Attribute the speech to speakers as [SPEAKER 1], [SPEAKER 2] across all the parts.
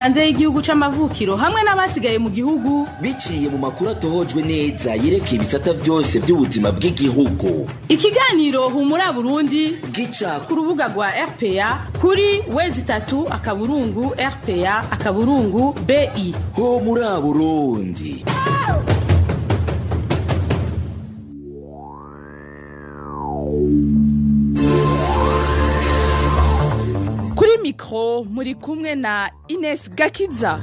[SPEAKER 1] Hanze y'igihugu c'amavukiro hamwe n'abasigaye mu gihugu.
[SPEAKER 2] Biciye mu makuru atohojwe neza yerekeye ibisata vyose by'ubuzima bw'igihugu.
[SPEAKER 1] Ikiganiro Humura Burundi
[SPEAKER 2] gica
[SPEAKER 1] ku rubuga rwa RPA kuri w3.rpa.bi.
[SPEAKER 2] Ho muri Burundi.
[SPEAKER 1] Kuri mikro muri kumwe na Ines Gakiza.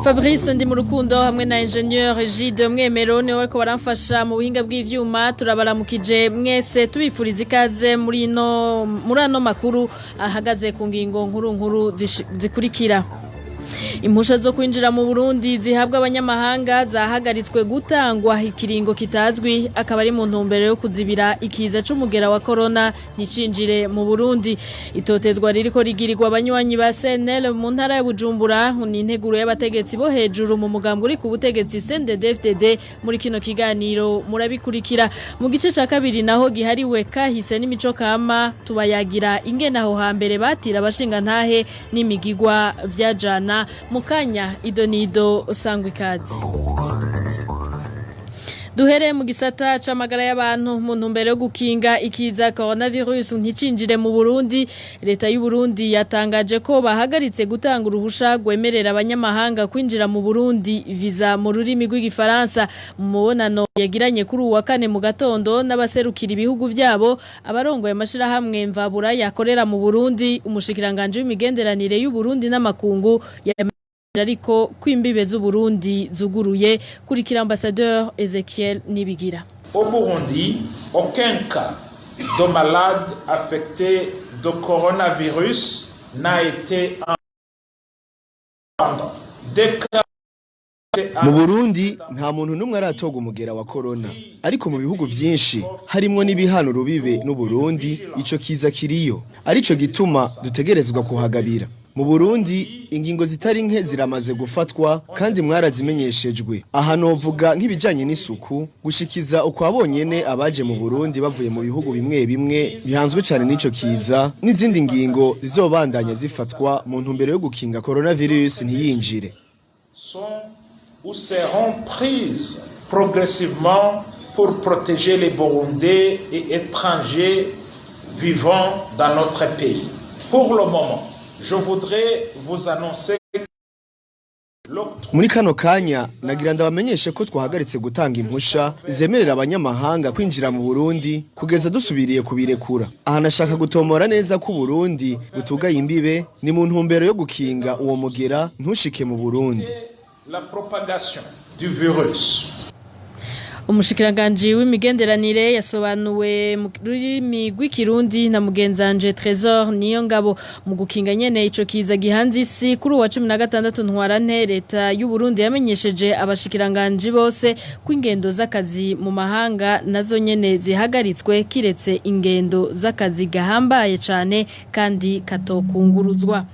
[SPEAKER 3] Fabrice ndi mu rukundo hamwe na Ingenieur Gide Mwemero niwe bariko baramfasha mu buhinga bw'ivyuma. Turabaramukije mwese, tubifuriza ikaze muri ano makuru ahagaze ku ngingo nkuru nkuru zikurikira: Impusha zo kwinjira mu Burundi zihabwa abanyamahanga zahagaritswe gutangwa ikiringo kitazwi, akaba ari mu ntumbero yo kuzibira ikiza c'umugera wa corona nticinjire mu Burundi. Itotezwa ririko rigirirwa abanywanyi ba CNL mu ntara ya Bujumbura ni integuro y'abategetsi bo hejuru mu mugambwe uri ku butegetsi CNDD-FDD. Muri kino kiganiro murabikurikira. Mu gice ca kabiri naho gihariwe kahise n'imico kama, tubayagira ingene aho hambere batira abashinga ntahe n'imigigwa vyajana. Mukanya idonido, sangwa ikaze. Duhere mu gisata c'amagara y'abantu. Mu ntumbero yo gukinga ikiza coronavirus nticinjire mu Burundi, leta y'u Burundi yatangaje ko bahagaritse gutanga uruhusha rwemerera abanyamahanga kwinjira mu Burundi, visa mu rurimi rw'igifaransa. Mu mubonano yagiranye kuri uwa kane mu gatondo n'abaserukira ibihugu vyabo, abarongoye amashirahamwe mvabura yakorera mu Burundi, umushikiranganje w'imigenderanire y'u Burundi n'amakungu ariko kw'imbibe z'Uburundi zuguruye. Kurikira ambassadeur Ezekiel Nibigira.
[SPEAKER 4] Au Burundi, aucun cas de malade affecté de coronavirus n'a été enregistré. Des cas
[SPEAKER 5] Mu Burundi nta muntu n'umwe aratoga umugera wa corona, ariko mu bihugu vyinshi harimwo n'ibihano rubibe n'Uburundi ico kiza kiriyo, arico gituma dutegerezwa kuhagabira. Mu Burundi ingingo zitari nke ziramaze gufatwa kandi mwarazimenyeshejwe. Aha novuga nk'ibijanye n'isuku, gushikiza ukwa bonyene abaje mu Burundi bavuye mu bihugu bimwe bimwe bihanzwe cane n'ico kiza, n'izindi ngingo zizobandanya zifatwa mu ntumbero yo gukinga coronavirus ntiyinjire.
[SPEAKER 4] sont ou seront prises progressivement pour protéger les Burundais et étrangers vivant dans notre pays. Pour le moment, je voudrais vous annoncer l'octroi
[SPEAKER 5] Muri kano kanya nagira ndabamenyeshe ko twahagaritse gutanga impusha zemerera abanyamahanga kwinjira mu Burundi kugeza dusubiriye kubirekura. Aha nashaka gutomora neza ko Burundi butugaye imbibe ni mu ntumbero yo gukinga uwo mugera ntushike mu Burundi.
[SPEAKER 4] la propagation du virus.
[SPEAKER 3] Umushikiranganji w'imigenderanire yasobanuwe mu rurimi rw'ikirundi na mugenzanje Trésor niyo ngabo. Mu gukinga nyene ico kiza gihanze isi, kuri uwa 16 Ntwarante leta y'u Burundi yamenyesheje abashikiranganji bose ko ingendo z'akazi mu mahanga nazo nyene zihagaritswe, kiretse ingendo z'akazi gahambaye cane kandi katokunguruzwa.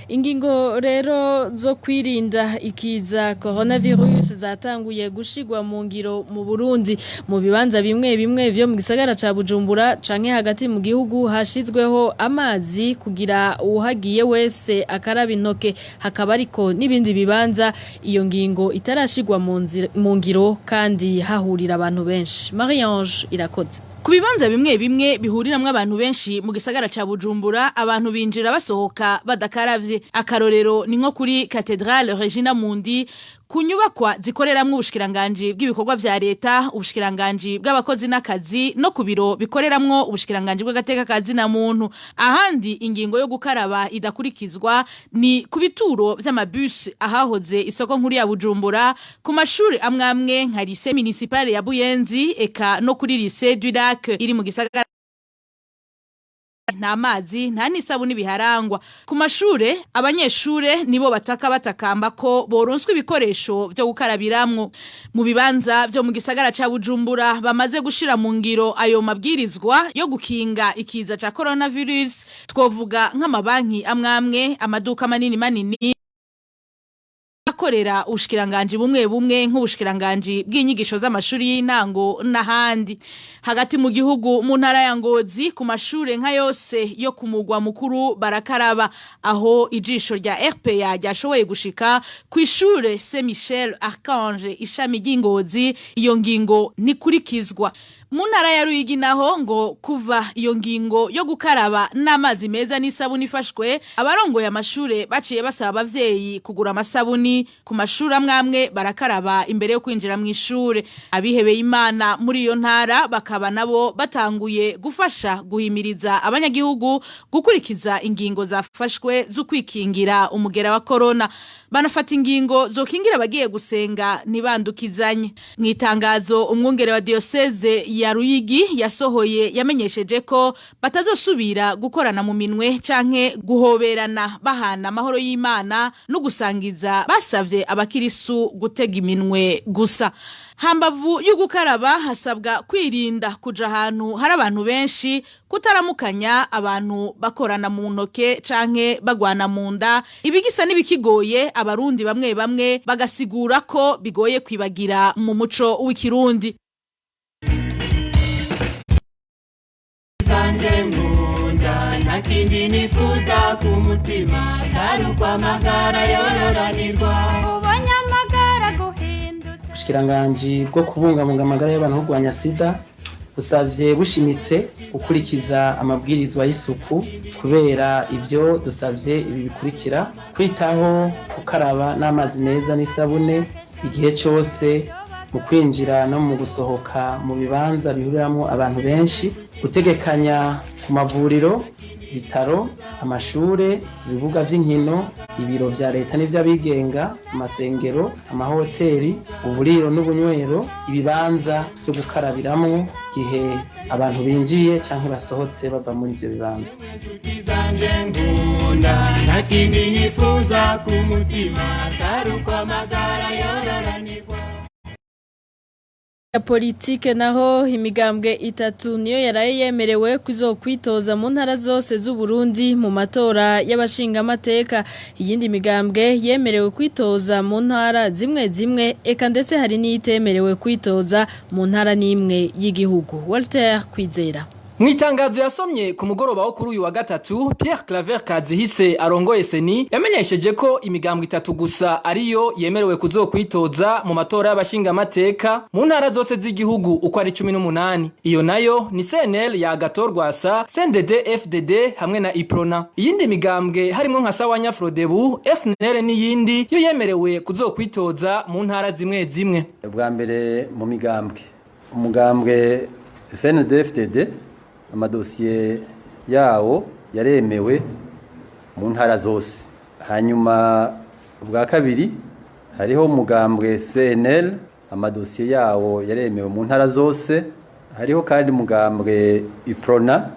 [SPEAKER 3] Ingingo rero zo kwirinda ikiza coronavirus zatanguye gushigwa mu ngiro mu Burundi. Mu bibanza bimwe bimwe vyo mu gisagara ca Bujumbura canke hagati mu gihugu hashizweho amazi kugira uhagiye wese akaraba intoke, hakaba ariko n'ibindi bibanza iyo ngingo itarashigwa mu ngiro kandi hahurira abantu benshi. Marie Ange Irakoze.
[SPEAKER 1] Ku bibanza bimwe bimwe bihuriramwo abantu benshi mu gisagara ca Bujumbura, abantu binjira basohoka badakaravye. Akarorero ni nko kuri Cathédrale Regina Mundi, ku nyubakwa zikoreramwo ubushikiranganji bw'ibikorwa vya leta, ubushikiranganji bw'abakozi n'akazi, no ku biro bikoreramwo ubushikiranganji bw'agateka kazi na muntu. Ahandi ingingo yo gukaraba idakurikizwa ni ku bituro vy'amabus ahahoze isoko nkuru ya Bujumbura, ku mashuri amwamwe nka lycée municipale ya Buyenzi, eka no kuri lycée du Lac iri mu gisagara. Nta mazi nta n'isabuni biharangwa. Ku mashure abanyeshure nibo bataka batakamba ko boronswa ibikoresho vyo gukarabiramwo. Mu bibanza vyo mu gisagara ca Bujumbura bamaze gushira mu ngiro ayo mabwirizwa yo gukinga ikiza ca coronavirus, twovuga nk'amabanki amwamwe, amaduka manini manini. n'ahakorera ubushikiranganji bumwe bumwe nk'ubushikiranganji bw'inyigisho z'amashuri y'intango n'ahandi. Hagati mu gihugu mu ntara ya Ngozi ku mashure nka yose yo ku mugwa mukuru barakaraba, aho ijisho rya RPA ryashoboye gushika ku ishure Saint Michel Archange ishami ry'Ingozi, iyo ngingo ntikurikizwa. Mu ntara ya Ruyigi naho ngo kuva iyo ngingo yo gukaraba n'amazi meza n'isabuni ifashwe, abarongoye amashure baciye basaba abavyeyi kugura amasabuni. Ku mashuri amwamwe barakaraba imbere yo kwinjira mu ishure. Abihebeye Imana muri iyo ntara bakaba nabo batanguye gufasha guhimiriza abanyagihugu gukurikiza ingingo zafashwe zo kwikingira umugera wa corona, banafata ingingo zokingira abagiye gusenga ntibandukizanye. Mu itangazo umwungere wa diocese ya Ruyigi yasohoye, yamenyesheje ko batazosubira gukorana mu minwe canke guhoberana bahana amahoro y'Imana no gusangiza. Basavye abakirisu gutega iminwe gusa. Hambavu y'ugukaraba, hasabwa kwirinda kuja ahantu hari abantu benshi, kutaramukanya abantu bakorana mu ntoke canke bagwana mu nda, ibigisa n'ibikigoye Abarundi bamwe bamwe, bagasigura ko bigoye kwibagira mu muco w'Ikirundi.
[SPEAKER 6] Zanje nkunda, nta kindi nifuza ku mutima atari uko amagara yororanirwa.
[SPEAKER 7] Ubonye amagara guhindutse.
[SPEAKER 8] Ubushikiranganji bwo kubungabunga amagara y'abantu no kurwanya sida busavye bushimitse gukurikiza amabwirizwa y'isuku. Kubera ivyo, dusavye ibi bikurikira: kwitaho gukaraba n'amazi meza n'isabune igihe cose mu kwinjira no mu gusohoka mu bibanza bihuriramwo abantu benshi, gutegekanya ku mavuriro, ibitaro, amashure, ibibuga vy'inkino, ibiro vya leta n'ivy'abigenga, amasengero, amahoteli, uburiro n'ubunywero, ibibanza vyo gukarabiramwo igihe abantu binjiye canke basohotse bava muri ivyo bibanza.
[SPEAKER 6] Inshuti zanje nkunda, nta kindi nifuza ku mutima atari uko amagara yororanirwa.
[SPEAKER 3] Ya politike naho, imigambwe itatu niyo yaraye yemerewe kuzokwitoza mu ntara zose z'u Burundi mu matora y'abashingamateka. Iyindi migambwe yemerewe kwitoza mu ntara zimwe zimwe, eka ndetse hari n'iyitemerewe kwitoza mu ntara n'imwe y'igihugu. Walter Kwizera.
[SPEAKER 9] Mwitangazo yasomye ku mugoroba wo kuri uyu wa gatatu, Pierre Claver Kazihise arongoye CENI yamenyesheje ko imigambwe itatu gusa ariyo yemerewe kuzokwitoza mu matora y'abashingamateka mu ntara zose z'igihugu uko ari 18. Iyo nayo ni CNL ya Agathon Rwasa, CNDD FDD hamwe na Uprona. Iyindi migambwe harimo nka Sawanya Frodebu, FNL n'iyindi yo yemerewe kuzokwitoza mu ntara zimwe zimwe.
[SPEAKER 10] Bwa mbere mu migambwe, umugambwe CNDD-FDD amadosiye yawo yaremewe mu ntara zose. Hanyuma ubwa kabiri hariho umugambwe CNL, amadosiye yawo yaremewe mu ntara zose. Hariho kandi umugambwe Uprona,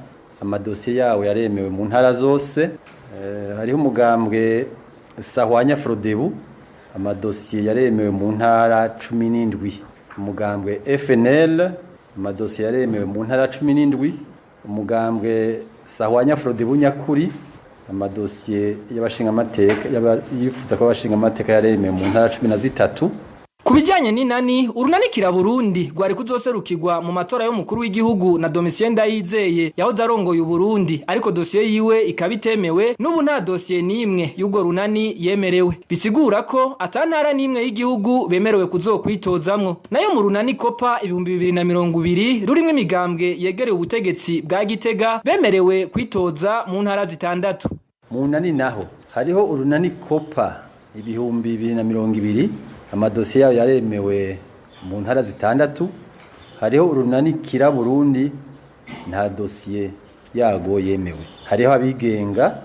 [SPEAKER 10] amadosiye yawo yaremewe mu ntara zose. Hariho umugambwe Sahwanya Frodebu, amadosiye yaremewe mu ntara 17. Umugambwe FNL, amadosiye yaremewe mu ntara 17. Umugambwe Sahwanya Frodebu nyakuri, amadosiye y'abashingamateka yifuza ko abashingamateka yaremewe mu ntara 13.
[SPEAKER 9] Ku bijyanye n'inani, Urunanikira Burundi rwari kuzoserukirwa mu matora y'umukuru w'igihugu na Domitien Ndayizeye yahoze arongoye Uburundi, ariko dosiye yiwe ikaba itemewe. N'ubu nta dosiye n'imwe y'urwo runani yemerewe, bisigura ko ata ntara n'imwe y'igihugu bemerewe kuzokwitozamwo. Nayo mu runani Kopa 2020 rurimwo imigambwe yegereye ubutegetsi bwa Gitega, bemerewe kwitoza mu ntara zitandatu.
[SPEAKER 10] Mu nani naho hariho urunani Kopa 2020, amadosiye yayo yaremewe mu ntara zitandatu. Hariho urunani Kira Burundi, nta dosiye yago yemewe. Hariho abigenga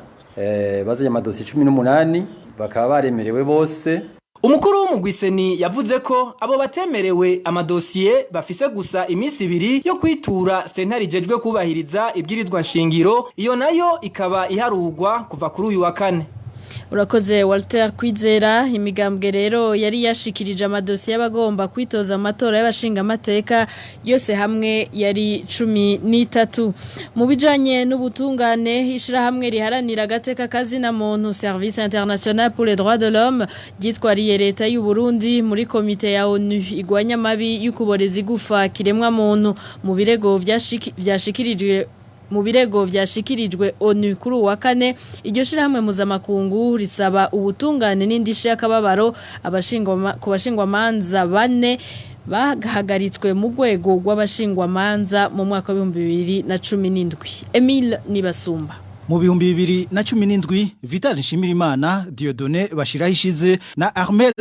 [SPEAKER 10] bazanye amadosiye 18, bakaba baremerewe bose.
[SPEAKER 9] Umukuru w'umugwi CENI yavuze ko abo batemerewe amadosiye bafise gusa iminsi 2 yo kwitura sentare ijejwe kubahiriza ibwirizwa nshingiro, iyo nayo ikaba iharugwa kuva kuri uyu wa kane.
[SPEAKER 3] Urakoze Walter Kwizera. Imigambwe rero yari yashikirije amadosiye y'abagomba kwitoza amatora y'abashinga amateka yose hamwe yari 13. Mu bijanye n'ubutungane, ishirahamwe riharanira agateka kazina muntu Service International pour les Droits de l'Homme ryitwariye leta y'u Burundi muri komite ya ONU igwanya amabi y'ukuboreza igufa kiremwa muntu. Mu birego vyashikirijwe ONU kuri uwa kane, iryo shirahamwe mpuzamakungu risaba ubutungane n'indishyi y'akababaro ku bashingwamanza bane bahagaritswe mu rwego rw'abashingwamanza mu mwaka wa 2017. Emile Nibasumba.
[SPEAKER 11] Mu 2017, Vital Nshimirimana, Dieudonné Bashirahishize na Armel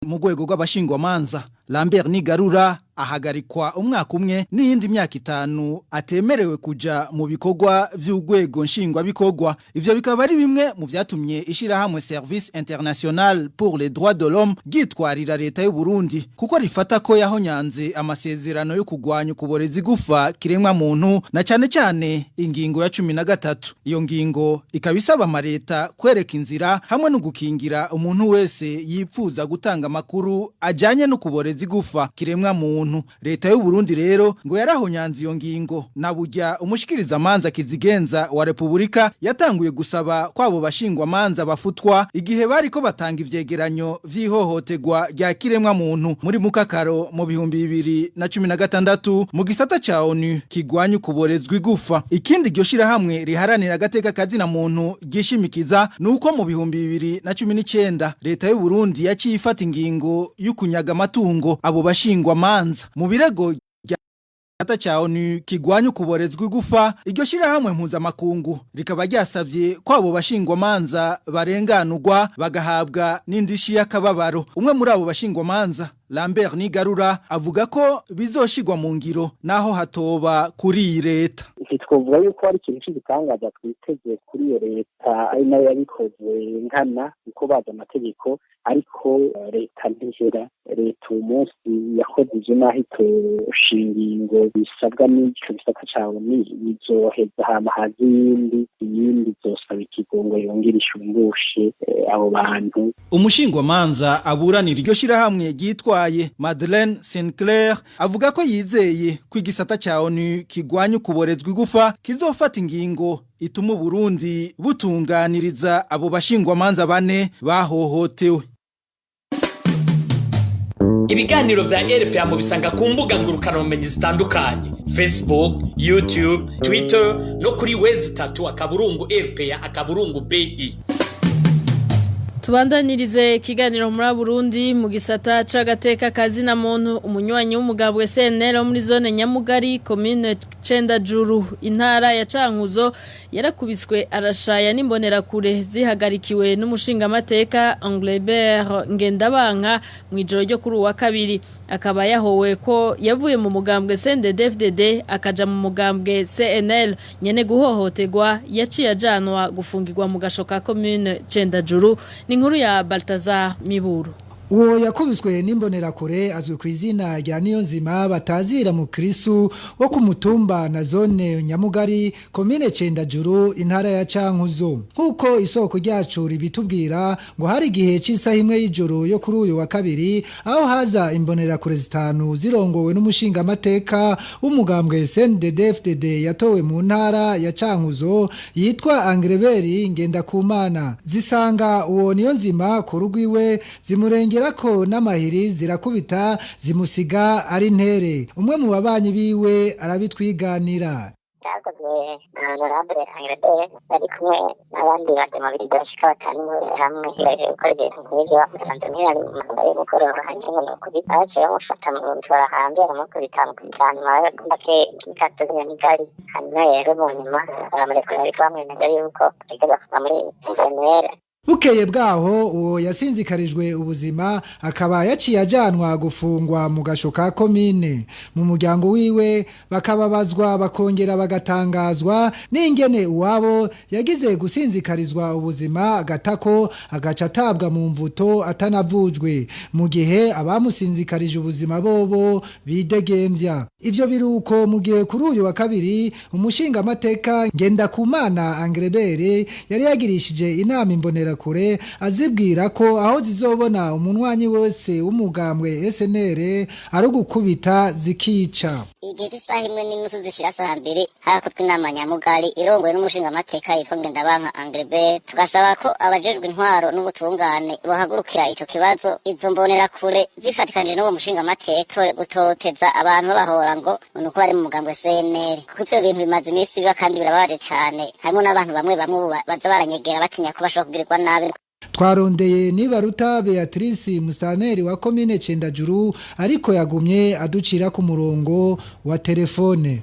[SPEAKER 11] mu rwego rw'abashingwamanza, Lambert Nigarura ahagarikwa umwaka umwe n'iyindi myaka 5 atemerewe kuja mu bikorwa vy'urwego nshingwabikorwa. Ivyo bikaba ari bimwe mu vyatumye ishirahamwe Service International pour les Droits de l'Homme ryitwarira leta y'u Burundi, kuko rifata ko yahonyanze amasezerano yo kugwanya ukuboreza igufa kiremwa muntu, na cane cane ingingo ya 13. Iyo ngingo ikaba isaba amareta kwereka inzira hamwe no gukingira umuntu wese yipfuza gutanga amakuru ajanye no kuboreza igufa kiremwa muntu. Leta y'u Burundi rero ngo yarahonyanze iyo ngingo, na burya umushikiriza amanza kizigenza wa Republika yatanguye gusaba kwabo bashingwa manza bafutwa igihe bariko batanga ivyegeranyo vy'ihohoterwa rya kiremwa muntu muri mukakaro mu 2016 mu gisata ca ONU kigwanya ukuborezwa igufa. Ikindi iryo shirahamwe riharanira agateka kazina muntu ryishimikiza nuko mu 2019 leta y'u Burundi yaciye ifata ingingo y'ukunyaga amatungo abo bashingwa manza. Mu birego ata cha ONU kigwanya ukuborezwa igufa, iryo shirahamwe mpuzamakungu rikaba ryasavye ko abo bashingwa manza barenganurwa, bagahabwa n'indishi y'akababaro. Umwe muri abo bashingwa manza, Lambert Nigarura, avuga ko bizoshigwa mu ngiro naho hatoba kuri iyi leta.
[SPEAKER 12] Ntitwovuga yuko ari ikintu cy'igitangaza twiteze kuri iyo leta, ari nayo yabikoze nkana kuko bazi amategeko. Ariko leta ntihera. Leta uyu munsi yakoze ivyo, naho itoshinga ingingo bisabwa n'ico gisata ca ONU, izoheza hama haza iyindi. Iyindi izosaba ikigongo, yongere ishumbushe abo bantu.
[SPEAKER 11] Umushingwamanza aburanira iryo shirahamwe ryitwaye, Madeleine Sinclair, avuga ko yizeye ko igisata ca ONU kigwanya ukuborezwa igufa kizofata ingingo ituma Burundi butunganiriza abo bashingwamanza bane bahohotewe.
[SPEAKER 13] Ibiganiro vya RPA mubisanga ku mbuga ngurukanabumenyi zitandukanye: Facebook, YouTube, Twitter no kuri w3.rpa.bi.
[SPEAKER 3] Tubandanirize ikiganiro muri Burundi mu gisata c'agateka kazina muntu. Umunywanyi w'umugabo SNL wo muri zone Nyamugari, commune Cendajuru, intara ya Cankuzo, yarakubiswe arashaya n'imbonerakure zihagarikiwe n'umushingamateka Anglebert Ngendabanka mu ijoro ryo kuri uwa kabiri. Akaba yahowe ko yavuye mu mugambwe CNDD-FDD akaja mu mugambwe CNL. Nyene guhohoterwa yaciye ajanwa gufungirwa mu gasho ka commune Cendajuru. Ni inkuru ya Baltazar Miburu.
[SPEAKER 14] Uwo yakubiswe n'imbonerakure azwi ku izina rya Niyonzima batazira mu Kristu, wo ku mutumba na zone Nyamugari, komine Cendajuru, intara ya Cankuzo. Nk'uko isoko ryacu ribitubwira, ngo hari igihe c'isaha 1 y'ijoro yo kuri uyu wa kabiri, aho haza imbonerakure zitanu zirongowe n'umushingamateka w'umugambwe CNDD-FDD yatowe mu ntara ya Cankuzo yitwa Angreberi Ngendakumana. Zisanga uwo Niyonzima ku rugo iwe, zimurengera ko n'amahiri, zirakubita, zimusiga ari ntere. Umwe mu babanyi biwe arabitwiganira.
[SPEAKER 15] Byakozwe na honorable Angrebert bari kumwe n'abandi bajama babiri bashika batanu hamwe, baje gukora ibintu nk'ivyo. Bamusanze muhira ari mu manda y'umugoroba, hanyuma ngo nukubita, baciye bamufata mutwara hanze, baramukubita, bamukubita, hanyuma bake kikatuzanya n'igari. Hanyuma rero mu nyuma baramurekura, ariko bamwemeza yuko ategerezwa kuva muri CNL.
[SPEAKER 14] Bukeye bwaho uwo yasinzikarijwe ubuzima akaba yaciye ajanwa gufungwa mu gasho ka komine. Mu muryango wiwe bakababazwa bakongera bagatangazwa n'ingene uwabo yagize gusinzikarizwa ubuzima agatako agaca atabwa mu mvuto atanavujwe, mu gihe abamusinzikarije ubuzima bobo bidegembya. Ivyo biruko mu gihe kuri uyu wa kabiri umushingamateka Ngendakumana Angrebere yari yagirishije inama imbonerakure azibwira ko aho zizobona umunwanyi wese w'umugambwe SNL ari ugukubita zikica.
[SPEAKER 15] Igihe cy'isaha 1:30 zishira saa 2 harakozwe inama nyamugari irongowe n'umushingamateka yitwa Ngendabanka Angrebere, tugasaba ko abajejwe intwaro n'ubutungane bohagurukira ico kibazo. Izo mbonerakure zifatikanije n'uwo mushingamateka gutoteza abantu babahora ngo nuko bari mu mugambwe SNL, kuko ivyo bintu bimaze iminsi biba kandi birababaje cane. Harimo n'abantu bamwe bamwe baza baranyegera batinya ko bashobora kugirirwa nabi.
[SPEAKER 14] Twarondeye Nibaruta Beatrice musaneri wa komine Cendajuru, ariko yagumye aducira ku murongo wa telefone.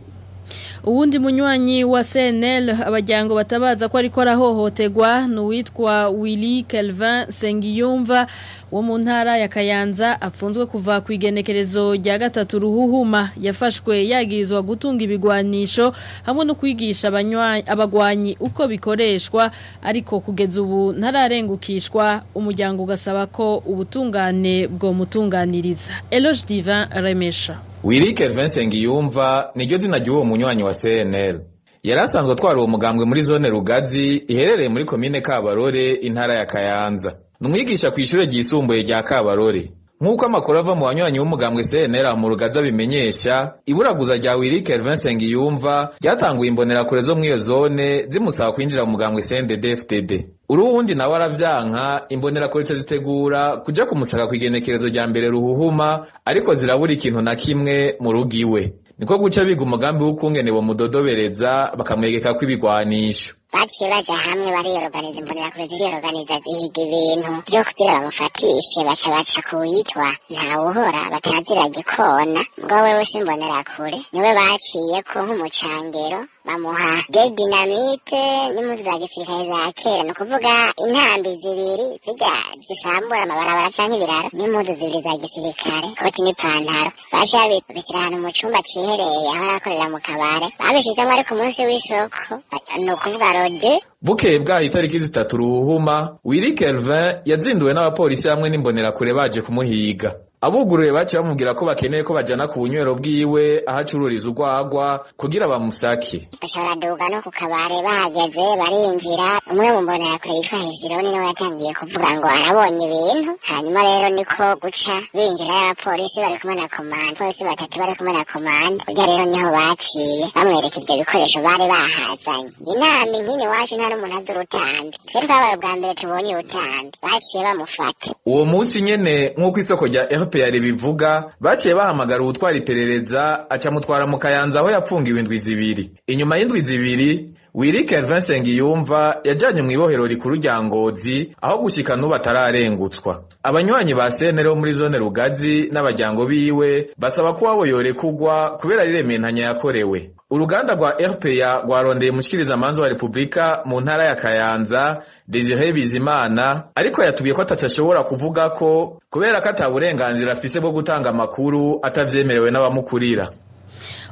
[SPEAKER 3] Uwundi munywanyi wa CNL abajyango batabaza ko ariko arahohoterwa nuwitwa Willy Kelvin Sengiyumva wo mu ntara ya Kayanza, apfunzwe kuva ku igenekerezo rya 3 ruhuhuma. Yafashwe yagirizwa gutunga ibigwanisho hamwe no kwigisha abagwanyi uko bikoreshwa, ariko kugeza ubu ntararengukishwa. Umuryango ugasaba ko ubutungane bwo mutunganiriza. Eloge Divin Remesha.
[SPEAKER 16] Willy Kelvin Sengiyumva niryo zina ry'uwo munywanyi wa CNL. Yari asanzwe atwara uwo mugambwe muri zone Rugazi iherereye muri komine Kabarore, intara ya Kayanza. Ni umwigisha kw'ishure ryisumbuye rya Kabarore. Nk'uko amakuru ava mu banywanyi b'umugambwe CNL mu Rugazi abimenyesha, iburaguza rya Willy Kelvin Sengiyumva ryatanguye imbonerakure zo mw'iyo zone zimusaba kwinjira mu mugambwe CNDD-FDD. Uruwundi nawe aravyanka, imbonerakure zitegura kuja kumusaka kw'igenekerezo rya 1 ruhuhuma, ariko zirabura ikintu na kimwe mu rugo iwe. Niko guca biga umugambi w'ukungene bomudodobereza bakamwegeka kw'ibigwanisho.
[SPEAKER 15] Baciye baja hamwe bariyoroganiza, imbonerakure ziriyoroganiza zihiga ibintu vyo kugira bamufatishe, baca baca kuwitwa Ntawuhora batazira gikona, ngo wewe si imbonerakure, niwe baciyeko nk'umucangero bamuha de dinamite n'impuzu za gisirikare za kera, ni ukuvuga intambi zibiri zirya zisambura amabarabara canke ibiraro, n'impuzu zibiri za gisirikare, koti n'ipantaro. Baca babishyira ahantu mu cumba cihereye aho arakorera mu kabare, babishizemo ari ku munsi w'isoko, ni ukuvuga rode.
[SPEAKER 16] Bukeye bwaho itariki 3 ruhuhuma, Willy Kelvin yazinduwe n'abapolisi hamwe n'imbonerakure baje kumuhiga. Abuguruye baciye bamubwira ko bakeneye ko bajana ku bunywero bwiwe aho acururiza urwagwa kugira bamusake.
[SPEAKER 15] Baca baraduga no ku kabare, bahageze barinjira. Umwe mu mbonerakure yitwa Hezironi niwe yatangiye kuvuga ngo arabonye ibintu, hanyuma rero niko guca binjira abapolisi bari kumwe na komanda, abapolisi batatu bari kumwe na komanda. Burya rero niho baciye bamwereka ivyo bikoresho bari bahazanye. Inama nk'ini iwacu nta n'umuntu azi urutambi, twe twabaye ubwa mbere tubonye urutambi, baciye bamufata.
[SPEAKER 16] Uwo munsi nyene nk'uko isoko rya RPA ribivuga, baciye bahamagara uwutwara iperereza aca mutwara mu Kayanza aho yapfungiwe indwi 2. Inyuma y'indwi 2 Willy Kelvin Sengiyumva yajanye mw'ibohero rikuru rya Ngozi aho gushika n'ubu atararengutswa. Abanywanyi ba CNL bo muri zone Rugazi n'abajyango biwe basaba ko wabo yorekugwa kubera rirementanya yakorewe. Uruganda rwa RPA rwarondeye umushikirizamanza wa Republika mu ntara ya Kayanza Desire Bizimana, ariko yatubwiye ko ataco ashobora kuvuga ko kubera ko ata burenganzira afise bwo gutanga amakuru atavyemerewe n'abamukurira.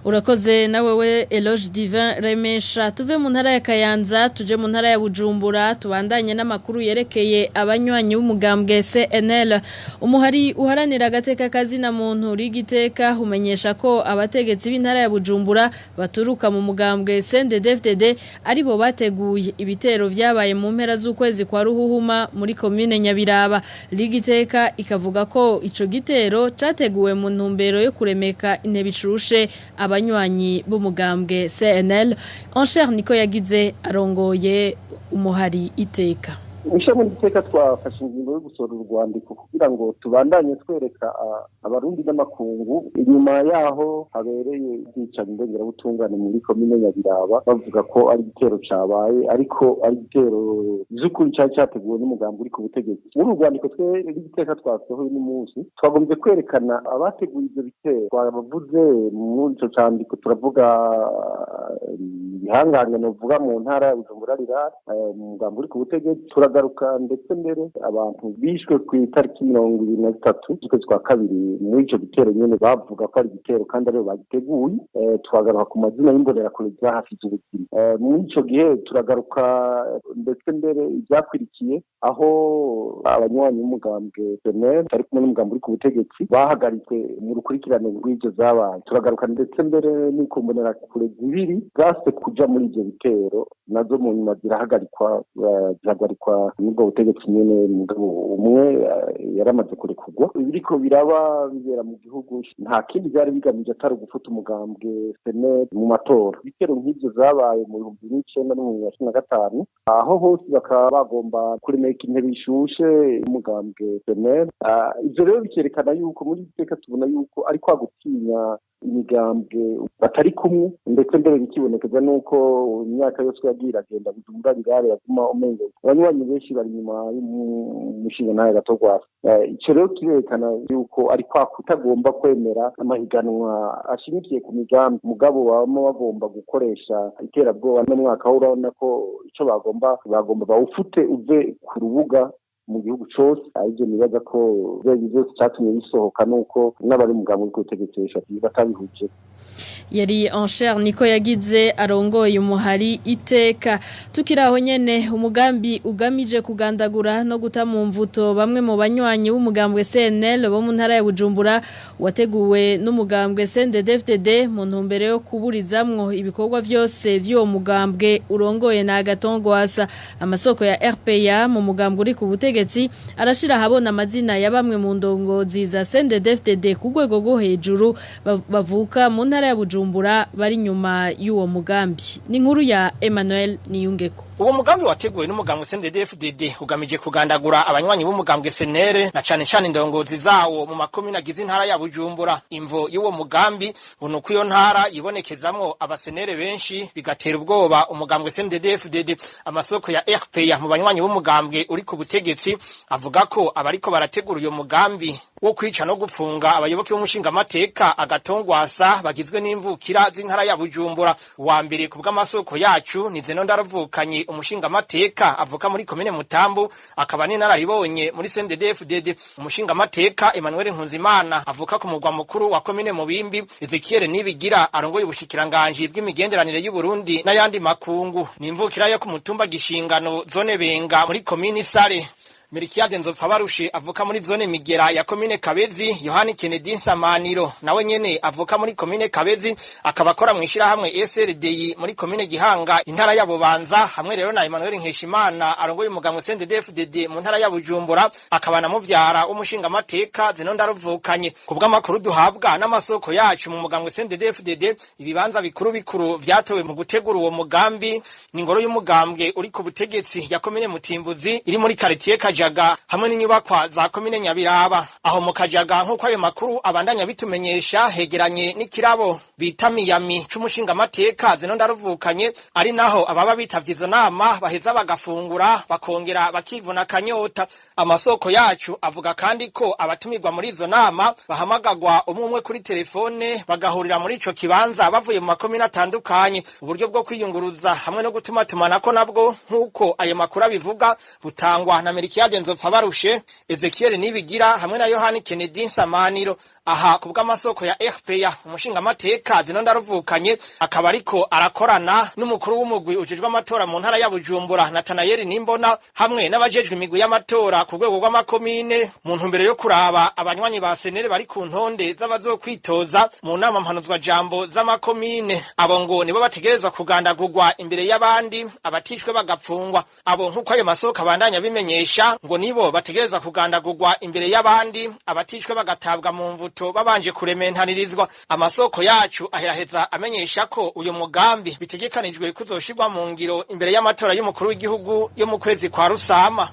[SPEAKER 3] Urakoze na wewe Eloge Divin Remesha. Tuve mu ntara ya Kayanza tuje mu ntara ya Bujumbura, tubandanye n'amakuru yerekeye abanywanyi b'umugambwe CNL. Umuhari uharanira agateka kazi na muntu rigiteka umenyesha ko abategetsi b'intara ya Bujumbura baturuka mu mugambwe CNDD-FDD aribo bateguye ibitero vyabaye mu mpera z'ukwezi kwa ruhuhuma muri commune Nyabiraba. Rigiteka ikavuga ko ico gitero categuwe mu ntumbero yo kuremeka intebe icurushe abanywanyi b'umugambwe CNL. Encher niko yagize arongoye umuhari iteka.
[SPEAKER 17] Ishami ry'iteka twafashe ingingo yo gusohora urwandiko kugira ngo tubandanye twereka abarundi n'amakungu inyuma yaho habereye ubwicanyi ndengerabutungane muri komine Nyabiraba, bavuga ko ari igitero cabaye ariko ari igitero vy'ukuri cari categuwe n'umugambi uri ku butegetsi. Muri uru rwandiko twe ry'iteka twasohoye uno munsi twagombye kwerekana abateguye ivyo bitero, twabavuze muri ico candiko, turavuga ibihangange novuga mu ntara ya Bujumbura rirara umugambi uri ku butegetsi, Turagaruka ndetse mbere abantu bishwe ku itariki 23 z'ukwezi kwa kabiri muri ico gitero nyene bavuga ko ari igitero kandi aribo bagiteguye. Twagaruka ku mazina y'imbonerakure zahasize ubuzima. Muri ico gihe turagaruka ndetse mbere ivyakurikiye aho abanywanyi b'umugambwe CNL bari kumwe n'umugambwe uri ku butegetsi bahagaritswe mu rukurikirane rw'ivyo vyabaye. Turagaruka ndetse mbere n'uko mbonerakure zibiri zase kuja muri ivyo bitero nazo mu nyuma zirahagarikwa, zihagarikwa n'ubwo butegetsi nyene, mugabo umwe yaramaze kurekurwa. Ibiriko biraba bibera mu gihugu nta kindi vyari bigamije atari ugufuta umugambwe CNL mu matora. Ibitero nk'ivyo vyabaye mu 2009 no mu 2015, aho hose bakaba bagomba kuremeka intebe ishushe umugambwe CNL. Ivyo rero bikerekana yuko muri iteka tubona yuko ari kwa gutinya imigambwe batari kumwe, ndetse mbere bikibonekeza nuko imyaka yose yagiye iragenda Bujumbura Rirare yaguma umengo abanywanyi benshi bari inyuma y'umushinga ntayo Gatogwasa. Ico rero kirerekana yuko ari kwa kutagomba kwemera amahiganwa ashimikiye ku migambi, mugabo baba bagomba gukoresha iterabwoba. N'umwaka wo urabona ko ico bagomba bawufute uve ku rubuga mu gihugu cose. Arivyo nibaza ko vyose catumye bisohoka nuko n'abari mu uri kubitegekesha batabihuje.
[SPEAKER 3] Yari Ancher niko yagize arongoye umuhari Iteka. Tukiraho nyene, umugambi ugamije kugandagura no guta mu mvuto bamwe mu banywanyi b'umugambwe CNL bo mu ntara ya Bujumbura wateguwe n'umugambwe CNDD-FDD mu ntumbero yo kuburizamwo ibikorwa vyose vy'uwo mugambwe urongoye na Agatongwasa. Amasoko ya RPA mu mugambwe uri ku butegetsi arashira habona amazina ya bamwe mu ndongozi za CNDD-FDD ku rwego rwo hejuru bavuka mu ntara ya Bujumbura bari nyuma y'uwo mugambi. Ni nkuru ya Emmanuel Niyungeko.
[SPEAKER 18] Uwo mugambi wateguwe n'umugambwe CNDD-FDD ugamije kugandagura abanywanyi b'umugambwe CNL na cane cane indongozi zawo mu makomine agize intara ya Bujumbura. Imvo y'uwo mugambi ngo nuko iyo ntara yibonekezamwo abasenere benshi, bigatera ubwoba umugambwe CNDD-FDD. Amasoko ya RPA mu banywanyi b'umugambwe uri ku butegetsi avuga ko abariko barategura uyo mugambi wo kwica no gufunga abayoboke b'umushingamateka Agatongwasa bagizwe n'imvukira z'intara ya Bujumbura. Uwa mbere ku bw'amasoko yacu ni Zeno Ndaravukanye, umushingamateka avuka muri komine Mutambu, akaba n'inararibonye muri CNDD-FDD. Umushingamateka Emmanuel Nkunzimana avuka ku mugwa mukuru wa komine Mubimbi. Ezekiel Nibigira arongoye ubushikiranganji bw'imigenderanire y'u Burundi n'ayandi makungu, ni imvukira yo ku mutumba Gishingano, zone Benga, muri komine Sare. Merikiade Nzopfabarushe avuka muri zone Migera ya komine Kabezi. Yohani Kennedy Nsamaniro nawe nyene avuka muri komine Kabezi, akaba akora mu ishirahamwe SRDI muri komine Gihanga, intara ya Bubanza, hamwe rero na Emmanuel Nkeshimana arongoye umugambwe CNDD-FDD mu ntara ya Bujumbura, akaba na muvyara w'umushingamateka Zeno Ndaruvukanye. Ku bw'amakuru duhabwa n'amasoko yacu mu mugambwe CNDD-FDD, ibibanza bikuru bikuru vyatowe mu gutegura uwo mugambi ni ingoro y'umugambwe uri ku butegetsi ya komine Mutimbuzi iri muri quartier Kajaga, hamwe n'inyubakwa za komine Nyabiraba. Aho mu Kajaga, nk'uko ayo makuru abandanya bitumenyesha, hegeranye n'ikirabo bita Miyami c'umushingamateka Zeno Ndaruvukanye, ari naho ababa bitavye izo nama baheza bagafungura bakongera bakivuna akanyota. Amasoko yacu avuga kandi ko abatumirwa muri izo nama bahamagagwa umwe umwe kuri telefone, bagahurira muri ico kibanza bavuye mu makomine atandukanye. Uburyo bwo kwiyunguruza hamwe no gutumatumanako nabwo, nk'uko ayo makuru abivuga, butangwa na Merikiade Nzopfabarushe, Ezekiel Nibigira hamwe na Yohani Kennedy Nsamaniro. Aha ku bw'amasoko ya RPA, umushingamateka Zeno Ndaruvukanye akaba ariko arakorana n'umukuru w'umugwi ujejwe amatora mu ntara ya Bujumbura, Nathanael Nimbona, hamwe n'abajejwe imigwi y'amatora ku rwego rw'amakomine, mu ntumbero yo kuraba abanywanyi ba senere bari ku ntonde z'abazokwitoza mu nama mpanuzwajambo z'amakomine. Abo ngo nibo bategerezwa kugandagurwa imbere y'abandi, abatishwe bagapfungwa. Abo, nk'uko ayo masoko abandanya bimenyesha, ngo nibo bategerezwa kugandagurwa imbere y'abandi, abatishwe bagatabwa mu mvuto babanje kurementanirizwa. Amasoko yacu aheraheza amenyesha ko uyu mugambi bitegekanijwe kuzoshirwa mu ngiro imbere y'amatora y'umukuru w'igihugu yo mu kwezi kwa Rusama.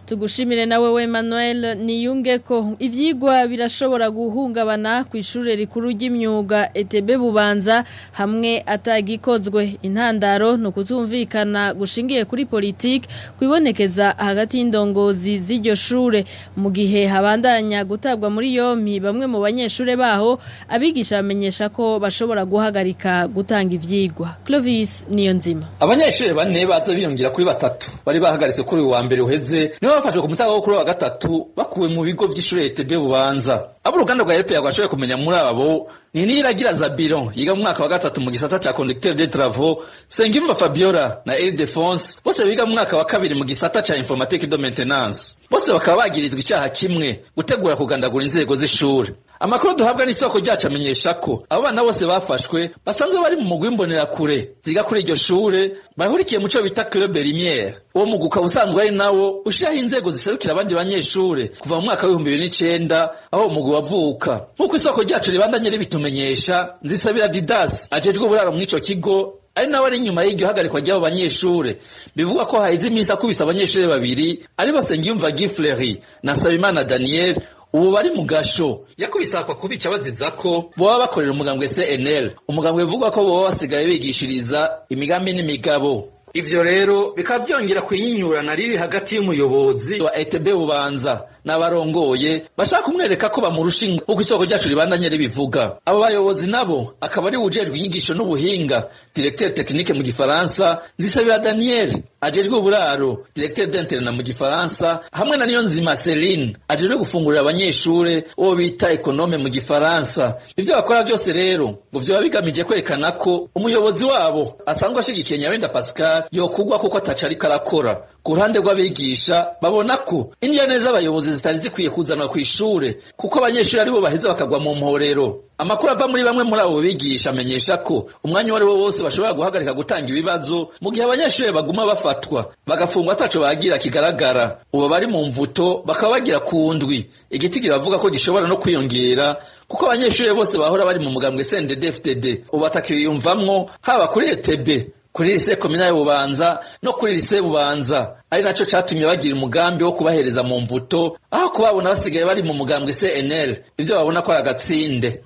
[SPEAKER 3] Tugushimire nawe we Emmanuel Niyungeko. Ivyigwa birashobora guhungabana ku ishure rikuru ry'imyuga ETB Bubanza hamwe atagikozwe. Intandaro no kutumvikana gushingiye kuri politike kwibonekeza hagati y'indongozi z'iryo shure, mu gihe habandanya gutabwa muri yompi bamwe mu banyeshure baho, abigisha bamenyesha ko bashobora guhagarika gutanga ivyigwa. Clovis Niyonzima.
[SPEAKER 19] Abanyeshure bane baza biyongera kuri batatu bari bahagaritse kuri uyu wa mbere uheze, nibo bafashwe ku mutaga wo kuri wa gatatu bakuwe mu bigo vy'ishure ETB Bubanza. Abo uruganda rwa RPA rwashoboye kumenya muri abo ni Niragira Zabiro yiga mu mwaka wa gatatu mu gisata ca conducteur des travaux, Sengimva Fabiola na Ildefonse bose biga mu mwaka wa kabiri mu gisata ca informatique de maintenance. Bose bakaba bagirizwa icaha kimwe, gutegura kugandagura inzego z'ishure. Amakuru duhabwa n'isoko ryacu amenyesha ko abo bana bose bafashwe basanzwe bari mu mugwi w'imbonerakure ziga kuri iryo shure, bahurikiye mu co bita Club Lumière. Uwo mugwi ukaba usanzwe ari nawo ushiraho inzego ziserukira abandi banyeshure kuva mu mwaka w'2009 aho uwo mugwi wavuka. Nk'uko isoko ryacu ribandanye ribitumenyesha, Nzisabira Didas ajejwe uburaro mw'ico kigo ari nawe ari inyuma y'iryo hagarikwa ry'abo banyeshure. Bivugwa ko haheze iminsi akubise abanyeshure babiri ari bo Nsengiyumva Guy Fleury na Nsabimana Daniel, ubu bari mu gasho. Yakubise akwa kubica baziza ko boba bakorera umugambwe CNL, umugambwe bivugwa ko boba basigaye bigishiriza imigambi n'imigabo. Ivyo rero bikaba vyongera kwiyinyurana riri hagati y'umuyobozi wa ETB Bubanza n'abarongoye bashaka kumwereka ko bamurusha uko isoko ryacu ribandanye ribivuga. Abo bayobozi nabo akaba ari uwujejwe inyigisho n'ubuhinga, directeur technique mu gifaransa, Nzisabira Daniel ajejwe uburaro, directeur d'internat mu gifaransa, hamwe na Niyonzima Celine ajejwe gufungurira abanyeshure, uwo bita économe mu gifaransa. Ivyo bakora vyose rero ngo vyoba bigamije kwerekana ko umuyobozi wabo asanzwe ashigikiye Nyabenda Pascal yokugwa kuko ataco ariko arakora. Ku ruhande rw'abigisha babona ko indya neza abayobozi zitari zikwiye kuzanwa kw'ishure kuko abanyeshuri aribo baheza bakagwa mu mporero. Amakuru ava muri bamwe muri abo bigisha amenyesha ko umwanya uwo ari wo wose bashobora guhagarika gutanga ibibazo mu gihe abanyeshuri baguma bafatwa bagafungwa ataco bagira kigaragara. Ubu bari mu mvuto bakaba bagira ku ndwi. Igiti kiravuga ko gishobora no kwiyongera kuko abanyeshuri bose bahora bari mu mugambwe CNDD-FDD ubu batakiyumvamwo, haba kuri ETB, kuri lycée communale Bubanza no kuri lycée Bubanza, ari naco catumye bagira umugambi wo kubahereza mu mvuto aho kubabona basigaye bari mu mugambwe CNL, ivyo babona ko ari agatsinde.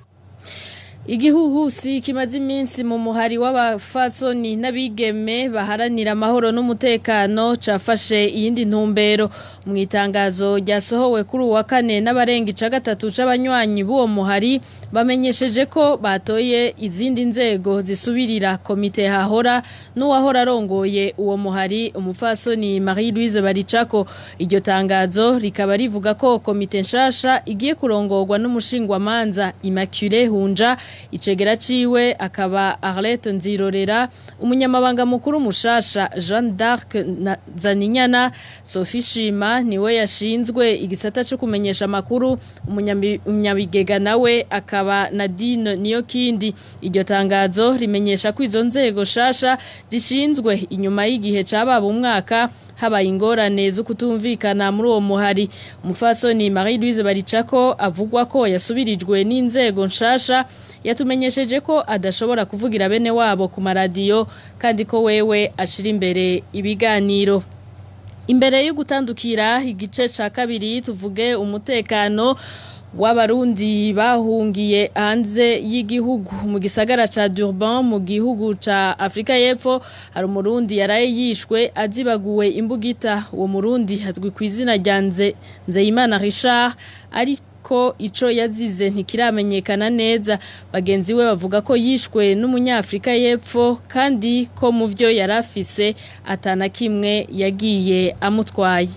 [SPEAKER 3] Igihuhusi kimaze iminsi mu muhari w'abafatsoni n'abigeme baharanira amahoro n'umutekano cafashe iyindi ntumbero. Mu itangazo ryasohowe kuri uwa kane n'abarenga ica gatatu c'abanywanyi b'uwo muhari, bamenyesheje ko batoye izindi nzego zisubirira komite hahora n'uwahora arongoye uwo muhari, umupfasoni Marie Louise Baricako. Iryo tangazo rikaba rivuga ko komite nshasha igiye kurongorwa n'umushingwamanza Immaculée Hunja, icegera ciwe akaba Arlette Nzirorera, umunyamabanga mukuru mushasha Jeanne d'Arc Zaninyana, Sophie Shima niwe yashinzwe igisata cyo kumenyesha amakuru, umunyabigega nawe akaba Nadine Niyokindi. Iryo tangazo rimenyesha ko izo nzego shasha zishinzwe inyuma y'igihe cababa umwaka habaye ingorane zo kutumvikana muri uwo muhari. Umupfasoni Marie Louise Baricako avugwa ko yasubirijwe n'inzego nshasha, yatumenyesheje ko adashobora kuvugira bene wabo ku maradiyo kandi ko wewe ashira imbere ibiganiro. Imbere yo gutandukira igice ca kabiri tuvuge umutekano w'abarundi bahungiye hanze y'igihugu. Mu gisagara ca Durban mu gihugu ca Afrika y'Epfo hari umurundi yaraye yishwe azibaguwe imbugita. Uwo murundi azwi ku izina rya Nzeyimana Richard, ariko ico yazize ntikiramenyekana neza. Bagenzi we bavuga ko yishwe n'umunyafrika y'Epfo kandi ko mu vyo yarafise atana kimwe yagiye amutwaye.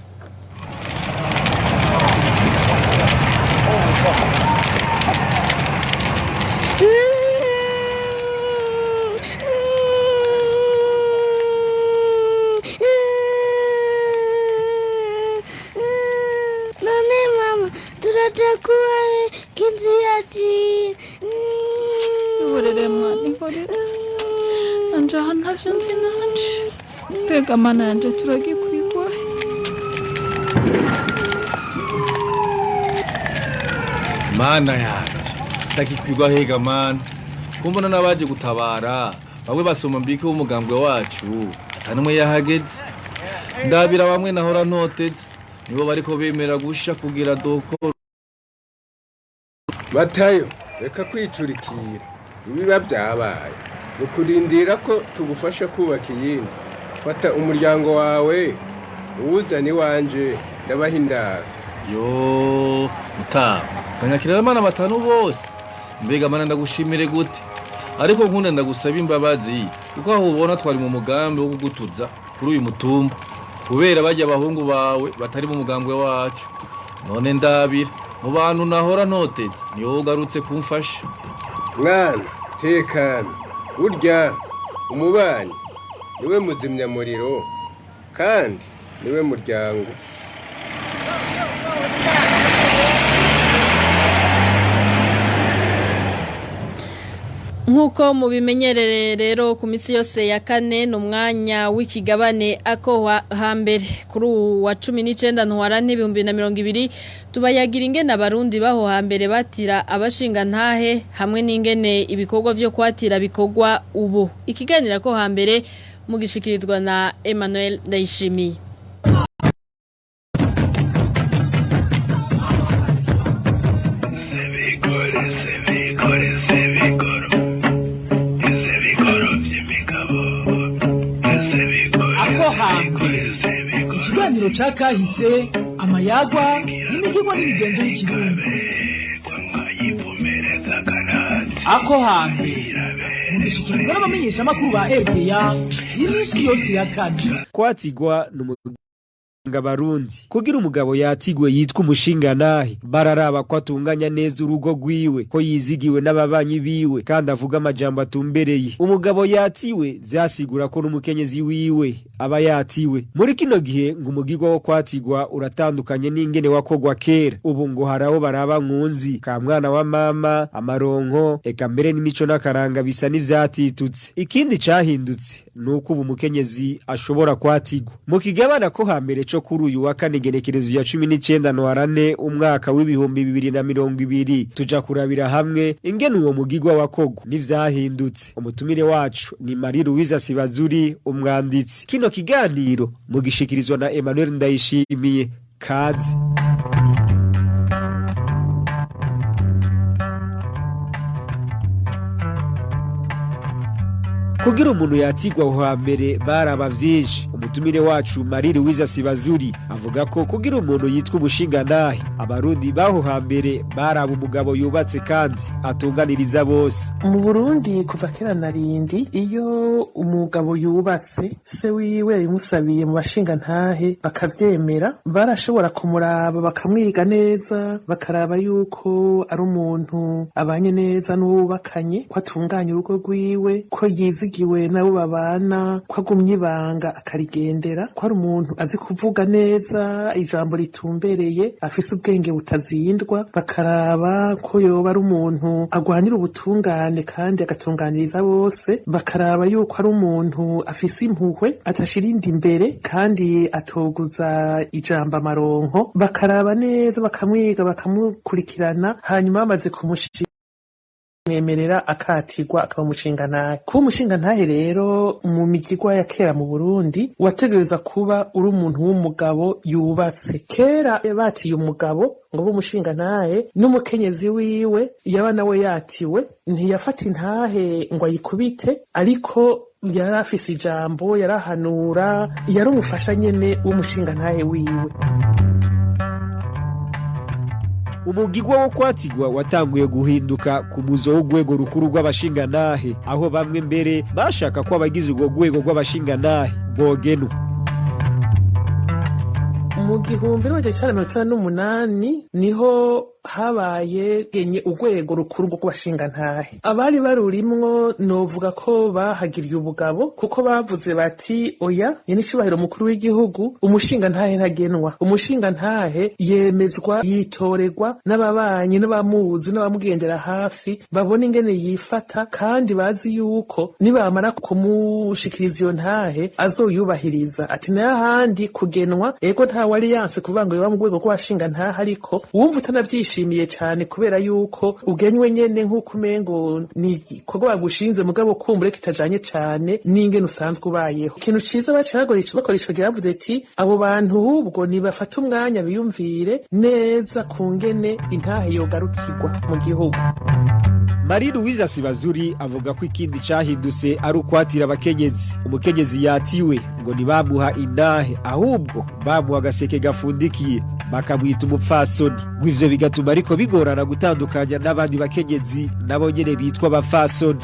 [SPEAKER 20] Mbega mana yanje turagikwigwa.
[SPEAKER 21] Mana yanje ndagikwigwa hega mana, kumbona n'abaje gutabara bamwe basoma mbike w'umugambwe wacu atanumwe yahageze. Ndabira bamwe nahora ntoteze Nibo bariko bemera gusha kugira doko.
[SPEAKER 2] Matayo, reka kwicurikira. Ibiba byabaye. Nukurindira ko tugufasha kubaka iyindi. Fata umuryango wawe, uwuzane iwanje, ndabaha indaro.
[SPEAKER 21] Yo, mutama. Banyakirira abana batanu bose. Mbega mana ndagushimire gute? Ariko nkunda ndagusaba imbabazi kuko aho ubona twari mu mugambi wo kugutuza kuri uyu mutumba kubera bajya abahungu bawe batari mu mugambwe wacu. None ndabira mu bantu nahora ntotetse ni wowe ugarutse kumfasha.
[SPEAKER 2] Mwana, tekana. Urya umubanyi niwe muzimyamuriro kandi niwe muryango.
[SPEAKER 3] Nkuko mubimenyerere rero ku misi yose ya kane ni umwanya w'ikigabane ako hambere kuri uwa 19 ntwarante 2020 tubayagira ingene abarundi baho hambere batira abashinga ntahe hamwe n'ingene ibikorwa vyo kwatira bikorwa ubu. Ikiganira ko hambere mugishikirizwa na Emmanuel Ndayishimiye.
[SPEAKER 22] Ako hambere ikiganiro ca kahise, amayagwa n'imigirwa n'imigenzo y'ikirundi. Ako hambere mugishikirizwa n'abamenyeshamakuru ba RPA iminsi yose ya kane.
[SPEAKER 23] Kwatigwa n'umuganga barundi kugira umugabo yatigwe yitwa umushinga nahe bararaba ko atunganya neza urugo rwiwe, ko yizigiwe n'ababanyi biwe kandi avuga amajambo atumbereye. Umugabo yatiwe vyasigura ko n'umukenyezi wiwe aba yatiwe. Muri kino gihe ngo umugirwa wo kwatigwa uratandukanye n'ingene wakogwa kera. Ubu ngo haraho baraba nkunzi ka mwana wa mama, amaronko, eka mbere n'imico n'akaranga bisa n'ivyatitutse. Ikindi cahindutse nuko ubu umukenyezi ashobora kwatigwa. Mu kigabana ko hambere co kuri uyu wa kane igenekerezo ya 19 ntwarante umwaka w'ibihumbi 2020 tuja kurabira hamwe ingene uwo mugirwa wakogwa n'ivyahindutse. Umutumire wacu ni Marie Louise Sibazuri, umwanditsi. Kino kiganiro mugishikirizwa na Emmanuel Ndayishimiye. Kaze. Kugira umuntu yatigwa aho hambere baraba vyinshi. Umutumire wacu Marie Louise Sibazuri avuga ko kugira umuntu yitwa umushinga nahe abarundi baho hambere baraba umugabo yubatse kandi atunganiriza bose.
[SPEAKER 24] Mu Burundi kuva kera na rindi iyo umugabo yubatse se wiwe yabimusabiye mu bashinga ntahe bakavyemera, barashobora kumuraba bakamwiga neza, bakaraba yuko ari umuntu abanye neza n'uwubakanye, ko atunganya urugo rwiwe, ko yizigiwe nabo babana, ko agumye ibanga akarigendera, ko ari umuntu azi kuvuga neza ijambo ritumbereye, afise ubwenge butazindwa. Bakaraba ko yoba ari umuntu agwanira ubutungane kandi agatunganiriza bose. Bakaraba yuko ari umuntu afise impuhwe, atashira indi imbere kandi atoguza ijambo amaronko. Bakaraba neza bakamwiga bakamukurikirana, hanyuma bamaze kumushira mwemerera akatirwa akaba umushingantahe. Kuba umushingantahe rero mu migirwa ya kera mu Burundi wategereza kuba uri umuntu w'umugabo yubatse. Kera batiye umugabo ngo ube umushingantahe, n'umukenyezi wiwe yaba nawe yatiwe ntiyafata intahe ngo ayikubite, ariko yari afise ijambo, yarahanura, yari umufasha nyene w'umushingantahe wiwe.
[SPEAKER 23] Umugigwa wo kwatigwa watanguye guhinduka ku muzo w'urwego rukuru rw'abashingantahe, aho bamwe mbere bashaka ko abagize urwo rwego rw'abashingantahe bogenwa.
[SPEAKER 24] Mu 1998 niho habaye genye urwego rukuru rwo kubashingantahe. Abari barurimwo novuga ko bahagiriye ubugabo, kuko bavuze bati oya, nyene icubahiro mukuru w'igihugu, umushingantahe ntagenwa. Umushingantahe yemezwa, yitorerwa n'ababanyi n'abamuzi n'abamugendera hafi, babona ingene yifata kandi bazi yuko nibamara kumushikiriza iyo ntahe azoyubahiriza. Ati nayo ahandi kugenwa, ego nta wari yanse kuvuga ngo yoba mu rwego rw'abashingantahe, ariko wumva utanavyishimiye Ntibabishimiye cane kubera yuko ugenywe nyene nk'uko umengo ni igikorwa bagushinze, mugabo kumbure kitajanye cane n'ingene usanzwe ubayeho. Ikintu ciza baciye bakora ico gihe, bavuze ati abo bantu hubwo nibafate umwanya biyumvire neza ku ngene intahe yogarukirwa mu gihugu.
[SPEAKER 23] Marie Louise Sibazuri avuga ko ikindi cahindutse ari ukwatira abakenyezi. Umukenyezi yatiwe ngo ntibamuha intahe, ahubwo bamuha agaseke gafundikiye, bakamwita umupfasoni. Ngo ivyo bigatuma ariko bigorana gutandukanya n'abandi bakenyezi nabo nyene bitwa abapfasoni.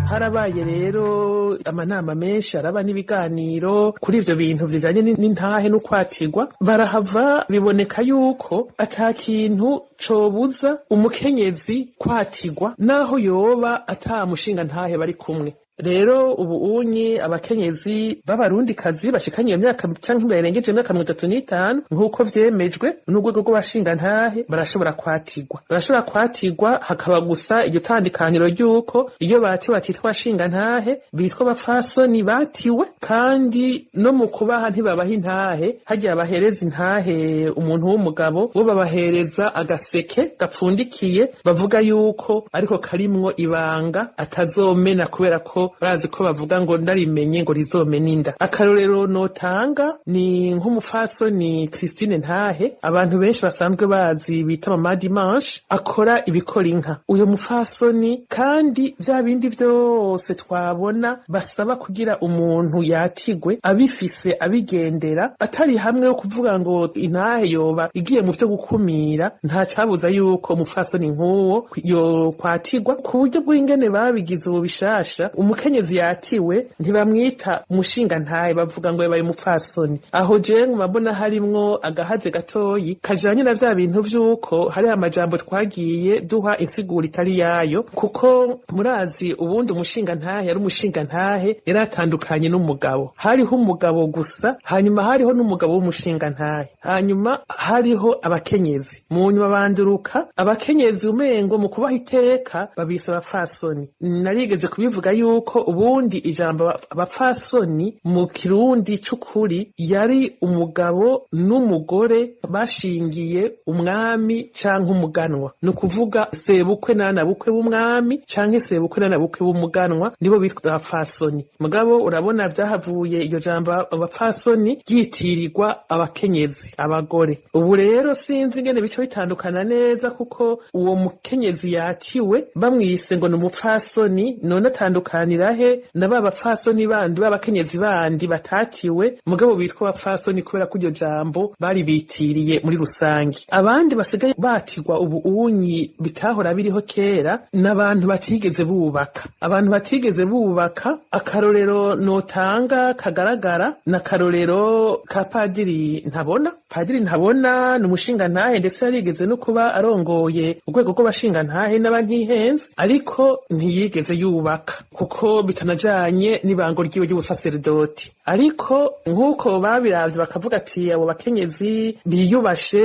[SPEAKER 24] Harabaye rero amanama menshi, araba n'ibiganiro kuri ivyo bintu bijanye n'intahe n'ukwatirwa. Barahava biboneka yuko ata kintu cobuza umukenyezi kwatirwa naho yoba ata mushinga ntahe bari kumwe. Rero ubu unyi abakenyezi b'abarundikazi bashikanye iyo myaka canke barengeje imyaka 35, nk'uko vyemejwe n'urwego rw'abashingantahe, barashobora kwatirwa. Barashobora kwatirwa, hakaba gusa iryo tandukaniro ry'uko iyo batiwe batitwa abashingantahe, bitwa abapfasoni batiwe. Kandi no mu kubaha ntibabaha intahe. Hagiye bahereza intahe umuntu w'umugabo, bo babahereza agaseke gapfundikiye, bavuga yuko ariko karimwo ibanga atazomena, kubera ko bazi ko bavuga ngo ndarimenye ngo rizomena inda. Akarorero notanga ni nk'umupfasoni Christine Ntahe, abantu benshi basanzwe bazi bita Mama Dimanche, akora ibikora inka. Uyo mupfasoni kandi vya bindi vyose twabona basaba kugira umuntu yatigwe abifise, abigendera, atari hamwe yo kuvuga ngo intahe yoba igiye mu vyo gukumira, nta cabuza yuko umupfasoni nk'uwo yo kwatirwa. Ku buryo bw'ingene babigize ubu bishasha, umukenyezi yatiwe ntibamwita umushinga ntahe, bavuga ngo yabaye umupfasoni. Aho jewe nguma mbona harimwo agahaze gatoyi kajanye na vya bintu vy'uko hari amajambo twagiye duha insiguro itari yayo, kuko murazi ubundi umushinga ntahe yari umushinga ntahe, yari atandukanye n'umugabo. Hariho umugabo gusa, hanyuma hariho n'umugabo w'umushinga ntahe, hanyuma hariho abakenyezi. Mu nyuma banduruka abakenyezi umengo mu kubaha iteka babise abapfasoni. Narigeze kubivuga yuko ubundi ijambo abapfasoni mu Kirundi c'ukuri yari umugabo n'umugore bashingiye umwami canke umuganwa, ni ukuvuga sebukwe n'anabukwe b'umwami canke sebukwe n'anabukwe b'umuganwa, nibo bitwa abapfasoni. Mugabo urabona vyahavuye iryo jambo abapfasoni ryitirirwa abakenyezi, abagore. Ubu rero sinzi ingene bica bitandukana neza, kuko uwo mukenyezi yatiwe bamwise ngo ni umupfasoni, none atandukanira he na ba bapfasoni bandi, b'abakenyezi bandi batatiwe mugabo bitwa abapfasoni kubera ko iryo jambo bari bitiriye muri rusange? Abandi basigaye batirwa ubu unyi bitahora biriho kera n'abantu batigeze bubaka. Abantu batigeze bubaka, akarorero notanga kagaragara na karorero ka Padiri Ntabona. Padiri Ntabona ni umushingantahe, ndetse yarigeze no kuba arongoye urwego rw'abashingantahe n'abantihenze, ariko ntiyigeze yubaka kuko bitanajanye n'ibango ryiwe ry'ubusaseredoti. Ariko nk'uko babiravye bakavuga ati abo bakenyezi biyubashe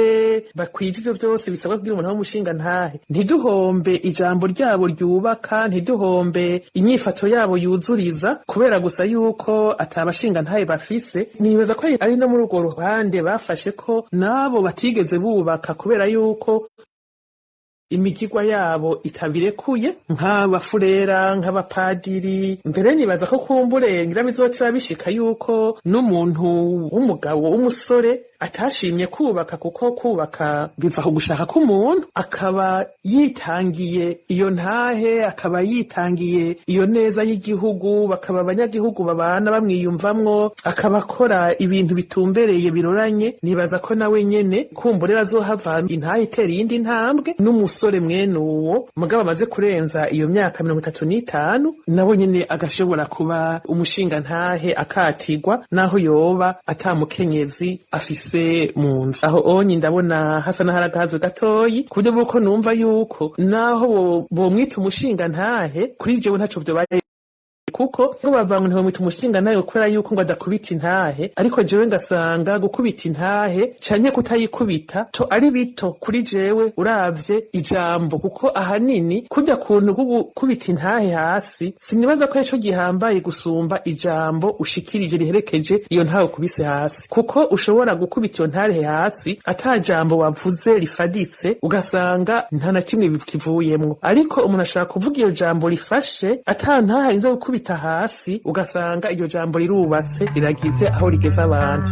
[SPEAKER 24] bakwije ivyo vyose bisabwa kugira umuntu w'umushingantahe, ntiduhombe ijambo ryabo ryubaka, ntiduhombe inyifato yabo yuzuriza kubera gusa yuko atabashingantahe bafise. Nibaza ko ari no muri urwo ruhande bafashe ko nabo batigeze bubaka kubera yuko imigigwa yabo itabirekuye, nk'abafurera, nk'abapadiri. Mbere nibaza ko kumbure ngira bizotera bishika yuko n'umuntu w'umugabo w'umusore atashimye kubaka, kuko kubaka biva ku gushaka k'umuntu, akaba yitangiye iyo ntahe, akaba yitangiye iyo neza y'igihugu, bakaba abanyagihugu babana bamwiyumvamwo, akaba akora ibintu bitumbereye biroranye, nibaza ko nawe nyene kumbure azohava intahe itera iyindi ntambwe, n'umusore mwene uwo mugabo amaze kurenza iyo myaka 35 nawe nyene agashobora kuba umushinga ntahe, akatirwa naho yoba atamukenyezi afise mu nzu. Aho onye ndabona hasa n'aharagahazwe gatoyi, ku buryo bw'uko numva yuko naho bomwita umushinga ntahe, kuri jewe ntaco vyobaye Kuko ngo bavuga ngo ntibamwita umushingantahe kubera yuko ngo adakubita intahe, ariko jewe ngasanga gukubita intahe canke kutayikubita to ari bito kuri jewe uravye ijambo, kuko ahanini kurya kuntu gukubita intahe hasi sinibaza ko ico gihambaye gusumba ijambo ushikirije riherekeje iyo ntahe ukubise hasi, kuko ushobora gukubita iyo ntahe hasi ata jambo wavuze rifaditse, ugasanga nta na kimwe kivuyemwo. Ariko umuntu ashaka kuvuga iyo jambo rifashe ata ntahe arinze gukubita hasi, ugasanga iryo jambo rirubatse, riragize aho rigeze abandi.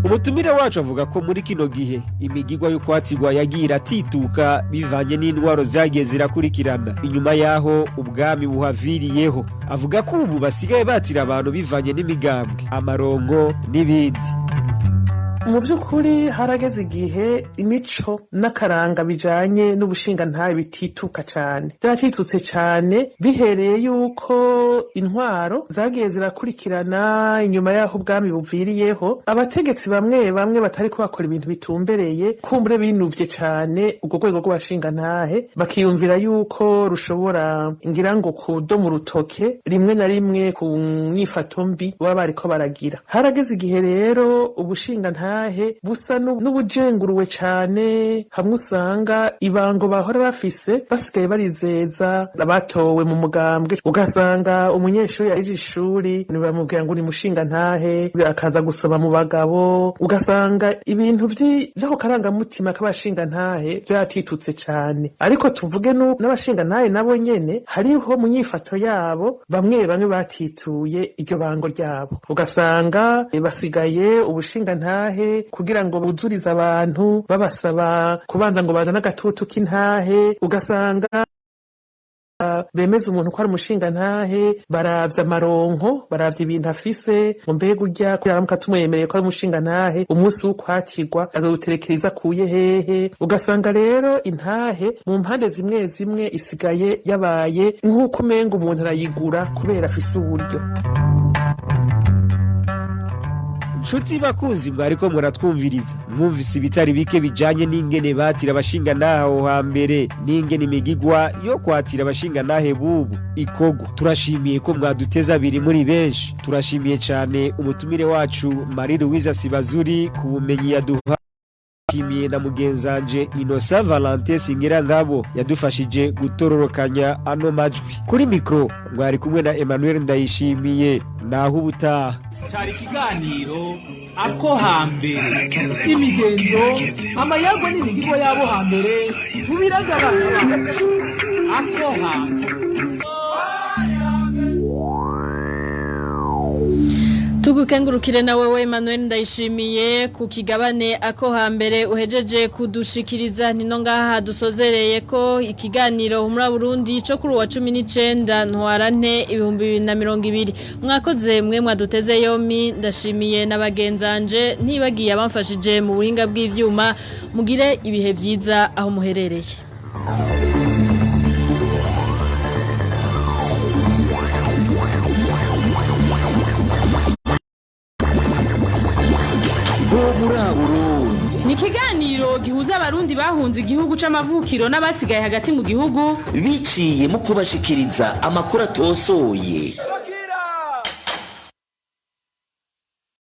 [SPEAKER 23] Umutumire wacu avuga ko muri kino gihe imigigwa yo kwatirwa yagiye iratituka bivanye n'indwaro zagiye zirakurikirana inyuma yaho ubwami buhaviriyeho. Avuga ko ubu basigaye batira abantu bivanye n'imigambwe, amarongo n'ibindi.
[SPEAKER 24] Mu by'ukuri harageze igihe imico n'akaranga bijanye n'ubushingantahe bitituka cane. Vyaratitutse cane bihereye yuko intwaro zagiye zirakurikirana inyuma y'aho ubwami buviriyeho, abategetsi bamwe bamwe batariko bakora ibintu bitumbereye, kumbure binuvye cane urwo rwego rw'abashingantahe, bakiyumvira yuko rushobora ngira ngo kudoma urutoke rimwe na rimwe ku nyifato mbi baba bariko baragira. Harageze igihe rero ubushingantahe busa n'ubujenguruwe cane, hamwe usanga ibango bahora bafise basigaye barizeza abatowe mu mugambwe, ugasanga umunyeshuri yaje ishuri ntibamubwira ngo uri mushingantahe, akaza gusoma mu bagabo, ugasanga ibintu vy'ako karangamutima k'abashingantahe vyatitutse cane. Ariko tuvuge n'abashingantahe nabo nyene hariho mu nyifato yabo bamwe bamwe batituye iryo bango ryabo, ugasanga basigaye ubushingantahe kugira ngo buzurize abantu babasaba kubanza ngo bazane agatutu k'intahe, ugasanga bemeza umuntu ko ari umushingantahe baravye amaronko, baravye ibintu afise, ngo mbega urya ko tumwemereye ko ari umushingantahe, umunsi w'ukwatirwa azowuterekereza akuye hehe? Ugasanga rero intahe mu mpande zimwe zimwe isigaye yabaye nk'uko umenga umuntu arayigura kubera afise uburyo.
[SPEAKER 23] Nshuti bakunzi mwariko muratwumviriza, mwumvise ibitari bike bijanye n'ingene batira abashingantahe aho hambere, n'ingene imigigwa yo kwatira abashingantahe bubu ikogwa. Turashimiye ko mwaduteza abiri muri benshi. Turashimiye cane umutumire wacu Marie Louise Sibazuri ku bumenyi yaduha. Shimiye na mugenzanje Innocent Valentin Singirangabo yadufashije gutororokanya ano majwi. Kuri mikro mwari kumwe na Emmanuel Ndayishimiye. Naho ubutaha.
[SPEAKER 22] Cari ikiganiro ako hambere, imigenzo, amayagwa n'imigigo yabo hambere tubiragabana. Ako hambere.
[SPEAKER 3] Tugukengurukire na wewe Emmanuel Ndayishimiye ku kigabane ako hambere uhejeje kudushikiriza. Nino ngaha dusozereye ko ikiganiro Humura Burundi cyo kuri wa 19 ntwarante 2020. Mwakoze mwe mwaduteze yomi, ndashimiye n'abagenzanje ntibagiye abamfashije mu buhinga bw'ivyuma. Mugire ibihe vyiza aho muherereye.
[SPEAKER 1] Ni ikiganiro gihuza abarundi bahunze igihugu c'amavukiro n'abasigaye hagati mu gihugu
[SPEAKER 4] biciye mu kubashikiriza amakuru atosoye.